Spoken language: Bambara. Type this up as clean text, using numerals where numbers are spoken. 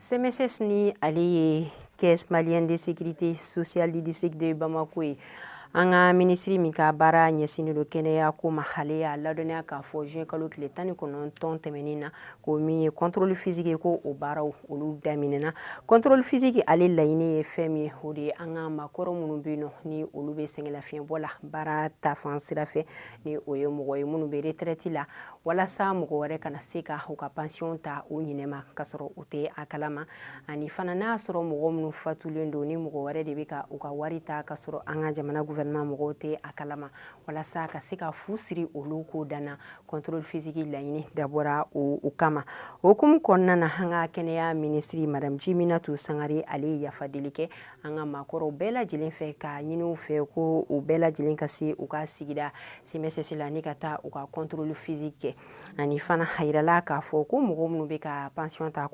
CMSS, ni ale ye Caisse malienne de sécurité sociale du district de Bamako ye, an ka minisiri min ka baara ɲɛsinnen don kɛnɛya ko ma, ale y'a ladɔnniya k'a fɔ juin kalo tile 19 tɛmɛnen na, ko min ye contrôle physique ye, ko o baaraw olu daminɛna. Contrôle physique, ale laɲini ye fɛn min ye, o de ye an ka maakɔrɔ minnu bɛ yen nɔ, ni olu bɛ sɛgɛnlafiɲɛbɔ la baara ta fan sira fɛ, ni o ye mɔgɔ ye minnu bɛ retraite la, walasa mɔgɔ wɛrɛ kana se ka u ka pension ta u ɲinɛ ka sɔrɔ u tɛ a kalama. Ani fana, n'a y'a sɔrɔ mɔgɔ minnu fatulen don, ni mɔgɔ wɛrɛ de bɛ ka u ka wari ta ka sɔrɔ an ka jamana gouvernement mɔgɔw tɛ a kalama, walasa ka se ka fu siri olu ko danna. Contrôle physique laɲini dabɔra o kama. O hukumu kɔnɔna na, an ka kɛnɛya minisiri, madame Jiminatu Sangare, ale ye yafadeli kɛ an ka maakɔrɔw bɛɛ lajɛlen fɛ, ka ɲini u fɛ ko u bɛɛ lajɛlen ka se u ka sigida CMSS la ni ka taa u ka contrôle physique kɛ. Ani fana, a yirala k'a fɔ ko mɔgɔ minnu bɛ ka pension ta